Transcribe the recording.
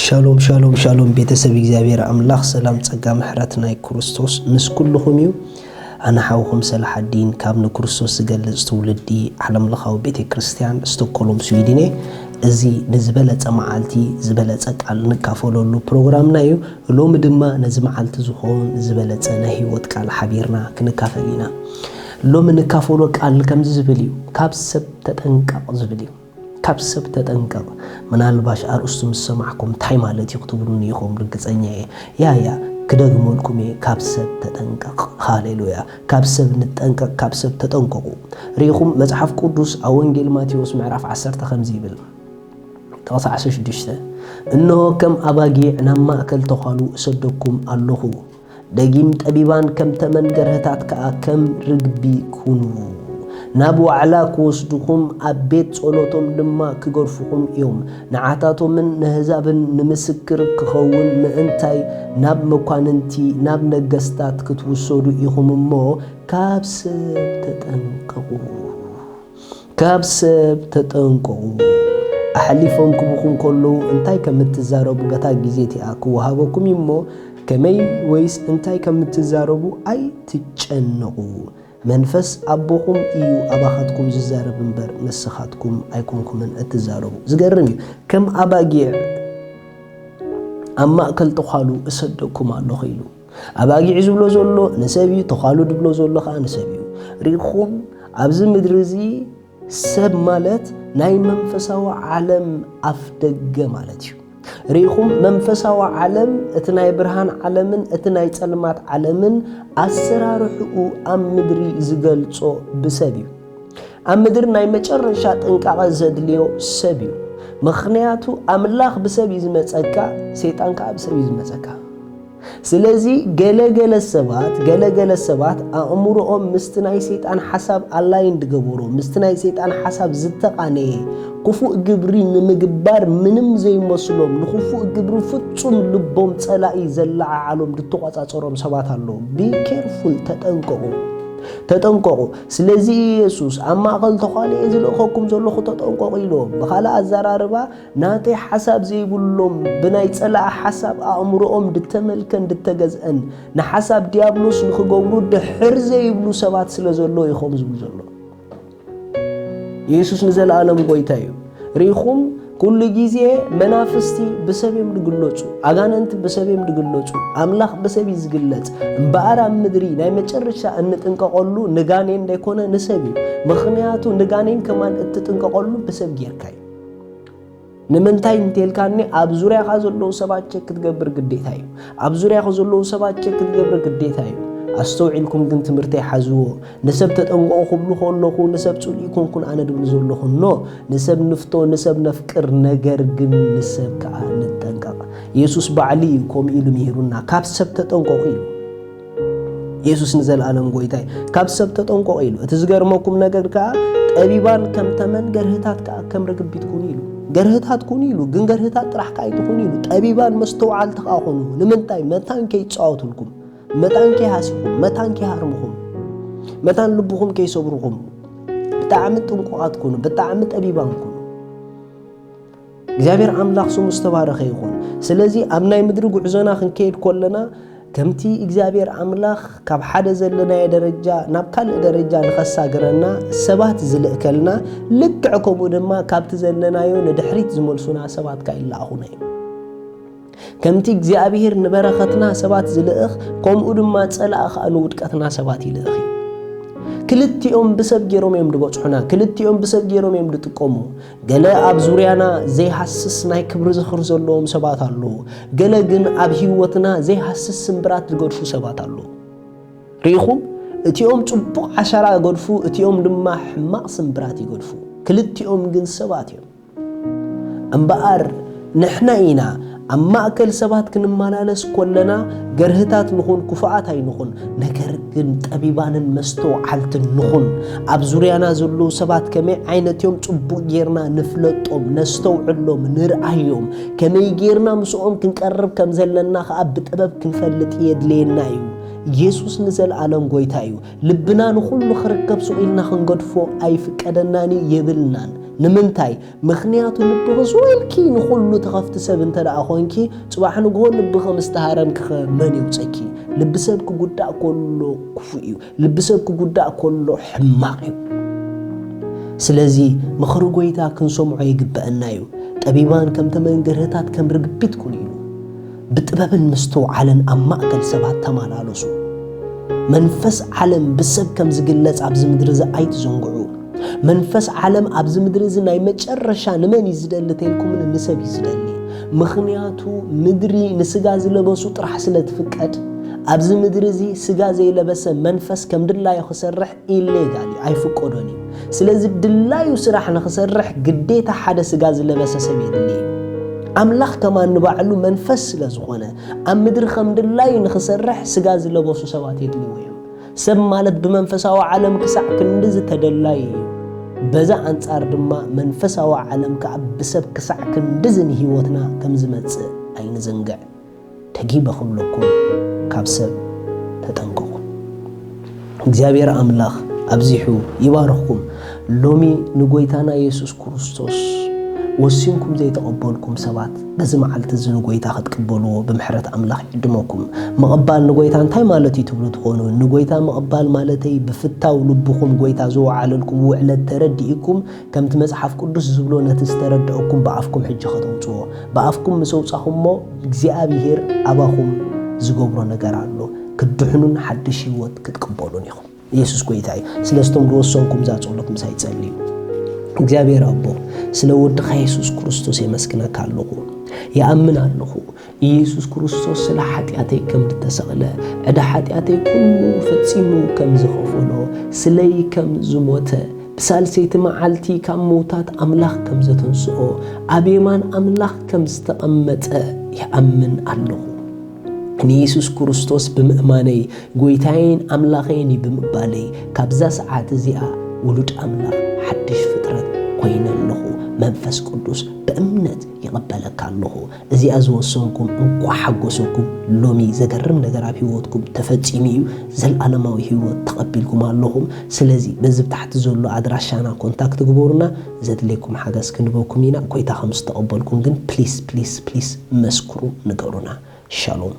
ሻሎም ሻሎም ሻሎም፣ ቤተሰብ እግዚኣብሔር ኣምላኽ፣ ሰላም ጸጋ ምሕረት ናይ ክርስቶስ ምስ ኩልኹም እዩ። ኣነ ሓውኹም ሰላሓዲን ካብ ንክርስቶስ ዝገልጽ ትውልዲ ዓለምለኻዊ ቤተ ክርስቲያን ስቶክሆልም ስዊድን እየ። እዚ ንዝበለጸ መዓልቲ ዝበለጸ ቃል ንካፈለሉ ፕሮግራምና እዩ። ሎሚ ድማ ነዚ መዓልቲ ዝኾን ዝበለጸ ናይ ህይወት ቃል ሓቢርና ክንካፈል ኢና። ሎሚ ንካፈሎ ቃል ከምዚ ዝብል እዩ፣ ካብ ሰብ ተጠንቀቕ ዝብል እዩ። ካብ ሰብ ተጠንቀቕ። ምናልባሽ ኣርእስቱ ምስ ሰማዕኩም እንታይ ማለት እዩ ክትብሉኒ ኢኹም፣ ርግጸኛ እየ። ያ ያ ክደግመልኩም እየ፣ ካብ ሰብ ተጠንቀቕ። ሃሌሉያ። ካብ ሰብ ንጠንቀቕ፣ ካብ ሰብ ተጠንቀቑ። ርኢኹም፣ መጽሓፍ ቅዱስ ኣብ ወንጌል ማቴዎስ ምዕራፍ ዓሰርተ ከምዚ ይብል፣ ጥቕሲ ዓሰርተ ሽዱሽተ፣ "እንሆ ከም ኣባጊዕ ናብ ማእከል ተዃሉ እሰደኩም ኣለኹ፣ ደጊም ጠቢባን ከም ተመን፣ ገርህታት ከኣ ከም ርግቢ ኩኑ። ናብ ዋዕላ ክወስዱኹም፣ ኣብ ቤት ጸሎቶም ድማ ክገድፉኹም እዮም። ንዓታቶምን ንህዛብን ንምስክር ክኸውን ምእንታይ ናብ መኳንንቲ፣ ናብ ነገስታት ክትውሰዱ ኢኹም እሞ፣ ካብ ሰብ ተጠንቀቑ። ካብ ሰብ ተጠንቀቑ። ኣሕሊፎም ክቡኹም ከለዉ እንታይ ከም እትዛረቡ በታ ግዜ እቲኣ ክወሃበኩም እዩ እሞ፣ ከመይ ወይስ እንታይ ከም እትዛረቡ ኣይትጨነቑ። መንፈስ ኣቦኹም እዩ ኣባኻትኩም ዝዛረብ እምበር፣ ንስኻትኩም ኣይኮንኩምን እትዛረቡ።" ዝገርም እዩ። "ከም ኣባጊዕ ኣብ ማእከል ተዃሉ እሰደኩም ኣለኹ" ኢሉ። ኣባጊዕ ዝብሎ ዘሎ ንሰብ እዩ፣ ተዃሉ ዝብሎ ዘሎ ኸኣ ንሰብ እዩ። ርኢኹም፣ ኣብዚ ምድሪ እዚ ሰብ ማለት ናይ መንፈሳዊ ዓለም ኣፍ ደገ ማለት እዩ። ርኢኹም፣ መንፈሳዊ ዓለም፣ እቲ ናይ ብርሃን ዓለምን እቲ ናይ ጸልማት ዓለምን ኣሰራርሕኡ ኣብ ምድሪ ዝገልጾ ብሰብ እዩ። ኣብ ምድሪ ናይ መጨረሻ ጥንቃቐ ዘድልዮ ሰብ እዩ። ምኽንያቱ ኣምላኽ ብሰብ እዩ ዝመጸካ፣ ሰይጣን ከኣ ብሰብ እዩ ዝመጸካ። ስለዚ ገለ ገለ ሰባት፣ ገለ ገለ ሰባት ኣእምሮኦም ምስቲ ናይ ሰይጣን ሓሳብ ኣላይን ድገበሮ፣ ምስቲ ናይ ሰይጣን ሓሳብ ዝተቓነየ፣ ክፉእ ግብሪ ንምግባር ምንም ዘይመስሎም፣ ንክፉእ ግብሪ ፍጹም ልቦም ጸላኢ ዘለዓዓሎም፣ ድተቖጻጸሮም ሰባት ኣለዉ። Be careful፣ ተጠንቀቑ፣ ተጠንቀቑ። ስለዚ ኢየሱስ፣ "ኣብ ማእከል ተዃሉ እየ ዝልእኸኩም ዘለኹ፣ ተጠንቀቑ" ኢልዎም። ብኻልእ ኣዘራርባ፣ ናተይ ሓሳብ ዘይብሎም፣ ብናይ ጸላኢ ሓሳብ ኣእምሮኦም ድተመልከን ድተገዝአን፣ ንሓሳብ ዲያብሎስ ንኽገብሩ ድሕር ዘይብሉ ሰባት ስለ ዘለዉ ኢኹም ዝብሉ ዘሎ። ኢየሱስ ንዘለኣለም ጐይታ እዩ። ርኢኹም፣ ኩሉ ግዜ መናፍስቲ ብሰብ እዮም ዝግለጹ፣ ኣጋንንቲ ብሰብ እዮም ዝግለጹ፣ ኣምላኽ ብሰብ እዩ ዝግለጽ። እምበኣር ኣብ ምድሪ ናይ መጨረሻ እንጥንቀቐሉ ንጋኔን እንዳይኮነ ንሰብ እዩ። ምኽንያቱ ንጋኔን ከማን እትጥንቀቐሉ ብሰብ ጌርካ እዩ። ንምንታይ እንተልካኒ፣ ኣብ ዙርያኻ ዘለዉ ሰባት ቸክ ክትገብር ግዴታ እዩ። ኣብ ዙርያኻ ዘለዉ ሰባት ቸክ ክትገብር ግዴታ እዩ። ኣስተውዒልኩም ግን ትምህርተይ ሓዝዎ። ንሰብ ተጠንቀቑ ክብሉ ከለኹ፣ ንሰብ ጽሉእ ይኮንኩን ኣነ ድብል ዘለኹ። ኖ፣ ንሰብ ንፍቶ፣ ንሰብ ነፍቅር፣ ነገር ግን ንሰብ ከኣ ንጠንቀቕ። የሱስ ባዕሉ እዩ ከምኡ ኢሉ ምሂሩና፣ "ካብ ሰብ ተጠንቀቑ" ኢሉ። የሱስ ንዘለኣለም ጐይታ እዩ። "ካብ ሰብ ተጠንቀቑ" ኢሉ። እቲ ዝገርመኩም ነገር ከኣ፣ "ጠቢባን ከም ተመን፣ ገርህታት ከኣ ከም ርግቢት ኩኑ" ኢሉ። ገርህታት ኩኑ ኢሉ፣ ግን ገርህታት ጥራሕ ከኣ ኣይትኹኑ ኢሉ። ጠቢባን መስተውዓልቲ ከኣ ኩኑ። ንምንታይ? መታን ከይጻወቱልኩም፣ መታን ከይሃሲኹም፣ መታን ከይሃርምኹም፣ መታን ልብኹም ከይሰብሩኹም። ብጣዕሚ ጥንቁቓት ኩኑ፣ ብጣዕሚ ጠቢባን ኩኑ። እግዚኣብሔር ኣምላኽ ስሙ ዝተባረኸ ይኹን። ስለዚ ኣብ ናይ ምድሪ ጉዕዞና ክንከይድ ከለና፣ ከምቲ እግዚኣብሔር ኣምላኽ ካብ ሓደ ዘለናዮ ደረጃ ናብ ካልእ ደረጃ ንኸሳግረና ሰባት ዝልእከልና፣ ልክዕ ከምኡ ድማ ካብቲ ዘለናዮ ንድሕሪት ዝመልሱና ሰባት ከኣ ይለኣኹና እዮም። ከምቲ እግዚኣብሔር ንበረኸትና ሰባት ዝልእኽ፣ ከምኡ ድማ ጸላኢ ኸኣ ንውድቀትና ሰባት ይልእኽ እዩ። ክልቲኦም ብሰብ ገይሮም እዮም ዝበጽሑና፣ ክልቲኦም ብሰብ ገይሮም እዮም ዝጥቀሙ። ገለ ኣብ ዙርያና ዘይሃስስ ናይ ክብሪ ዝኽሪ ዘለዎም ሰባት ኣለዉ። ገለ ግን ኣብ ህይወትና ዘይሃስስ ስምብራት ዝገድፉ ሰባት ኣለዉ። ርኢኹም? እቲኦም ጽቡቕ ዓሻራ ይገድፉ፣ እቲኦም ድማ ሕማቕ ስምብራት ይገድፉ። ክልቲኦም ግን ሰባት እዮም። እምበኣር ንሕና ኢና ኣብ ማእከል ሰባት ክንመላለስ ኮለና፣ ገርህታት ንኹን፣ ክፉኣት ኣይንኹን፣ ነገር ግን ጠቢባንን መስተውዓልትን ንኹን። ኣብ ዙርያና ዘለዉ ሰባት ከመይ ዓይነት እዮም ጽቡቕ ጌርና ንፍለጦም፣ ነስተውዕሎም፣ ንርኣዮም። ከመይ ጌርና ምስኦም ክንቀርብ ከም ዘለና ኸኣ ብጥበብ ክንፈልጥ የድልየና እዩ። የሱስ ንዘለኣለም ጐይታ እዩ። ልብና ንኹሉ ክርከብ ሱቕ ኢልና ክንገድፎ ኣይፍቀደናን እዩ፣ የብልናን። ንምንታይ? ምኽንያቱ ልብኺ ስቕ ኢልኪ ንኹሉ ትኸፍቲ ሰብ እንተ ደኣ ኾንኪ፣ ጽባሕ ንግሆ ልብኺ ምስ ተሃረምኪኸ መን የውጸኪ? ልቢ ሰብ ክጉዳእ ከሎ ክፉእ እዩ። ልቢ ሰብ ክጉዳእ ከሎ ሕማቕ እዩ። ስለዚ ምኽሪ ጐይታ ክንሰምዖ ይግበአና እዩ። ጠቢባን ከምቲ መንገርህታት ከም ርግቢት ኩኑ ኢሉ። ብጥበብን ምስትውዓልን ኣብ ማእከል ሰባት ተመላለሱ። መንፈስ ዓለም ብሰብ ከም ዝግለጽ ኣብዚ ምድሪ እዚ ኣይትዘንግዑ። መንፈስ ዓለም ኣብዚ ምድሪ እዚ ናይ መጨረሻ ንመን እዩ ዝደሊ ተልኩምኒ ንሰብ እዩ ዝደሊ። ምኽንያቱ ምድሪ ንስጋ ዝለበሱ ጥራሕ ስለ ትፍቀድ፣ ኣብዚ ምድሪ እዚ ስጋ ዘይለበሰ መንፈስ ከም ድላዩ ክሰርሕ ኢሌጋል እዩ፣ ኣይፍቀዶን እዩ። ስለዚ ድላዩ ስራሕ ንኽሰርሕ ግዴታ ሓደ ስጋ ዝለበሰ ሰብ የድሊ እዩ። ኣምላኽ ከማን ንባዕሉ መንፈስ ስለ ዝኾነ፣ ኣብ ምድሪ ከም ድላዩ ንኽሰርሕ ስጋ ዝለበሱ ሰባት የድልይዎ እዮም። ሰብ ማለት ብመንፈሳዊ ዓለም ክሳዕ ክንድዚ ተደላዩ እዩ። በዛ ኣንጻር ድማ መንፈሳዊ ዓለም ከኣ ብሰብ ክሳዕ ክንድዚ ንህይወትና ከም ዝመጽእ ኣይንዘንግዕ። ደጊመ ክብለኩም፣ ካብ ሰብ ተጠንቀቑ። እግዚኣብሔር ኣምላኽ ኣብዚሑ ይባርኽኩም። ሎሚ ንጎይታና የሱስ ክርስቶስ ወሲንኩም ዘይተቐበልኩም ሰባት፣ በዚ መዓልቲ እዚ ንጎይታ ክትቅበልዎ ብምሕረት ኣምላኽ ይዕድመኩም። ምቕባል ንጎይታ እንታይ ማለት እዩ ትብሉ ትኾኑ? ንጎይታ ምቕባል ማለተይ፣ ብፍታው ልብኹም ጎይታ ዝወዓለልኩም ውዕለት ተረዲእኩም፣ ከምቲ መጽሓፍ ቅዱስ ዝብሎ ነቲ ዝተረድአኩም ብኣፍኩም ሕጂ ከተውጽዎ። ብኣፍኩም ምስ ኣውጻኹሞ፣ እግዚኣብሔር ኣባኹም ዝገብሮ ነገር ኣሎ። ክትድሕኑን ሓድሽ ህይወት ክትቅበሉን ኢኹም። የሱስ ጎይታ እዩ። ስለስቶም ዝወሰንኩም እዛ ጸሎት ምሳይ ጸልዩ። እግዚኣብሔር ኣቦ፣ ስለ ወድኻ የሱስ ክርስቶስ የመስግነካ ኣለኹ። ይኣምን ኣለኹ። ኢየሱስ ክርስቶስ ስለ ሓጢኣተይ ከም ዝተሰቕለ፣ ዕዳ ሓጢኣተይ ኩሉ ፈጺሙ ከም ዝኸፈሎ፣ ስለይ ከም ዝሞተ፣ ብሳልሰይቲ መዓልቲ ካብ ምውታት ኣምላኽ ከም ዘተንስኦ፣ ኣብ የማን ኣምላኽ ከም ዝተቐመጠ ይኣምን ኣለኹ። ንየሱስ ክርስቶስ ብምእማነይ፣ ጎይታየን ኣምላኸይን እዩ ብምባለይ፣ ካብዛ ሰዓት እዚኣ ውሉድ ኣምላኽ፣ ሓድሽ ፍጥረት ኮይነ ኣለኹ። መንፈስ ቅዱስ ብእምነት ይቕበለካ ኣለኹ። እዚኣ ዝወሰንኩም እንኳዕ ሓጎሰኩም። ሎሚ ዘገርም ነገር ኣብ ህይወትኩም ተፈጺሙ እዩ። ዘልኣለማዊ ህይወት ተቐቢልኩም ኣለኹም። ስለዚ በዚ ብታሕቲ ዘሎ ኣድራሻና ኮንታክት ግበሩና። ዘድልየኩም ሓገዝ ክንበኩም ኢና። ጎይታ ከም ዝተቐበልኩም ግን ፕሊስ፣ ፕሊስ፣ ፕሊስ መስክሩ፣ ንገሩና። ሻሎም።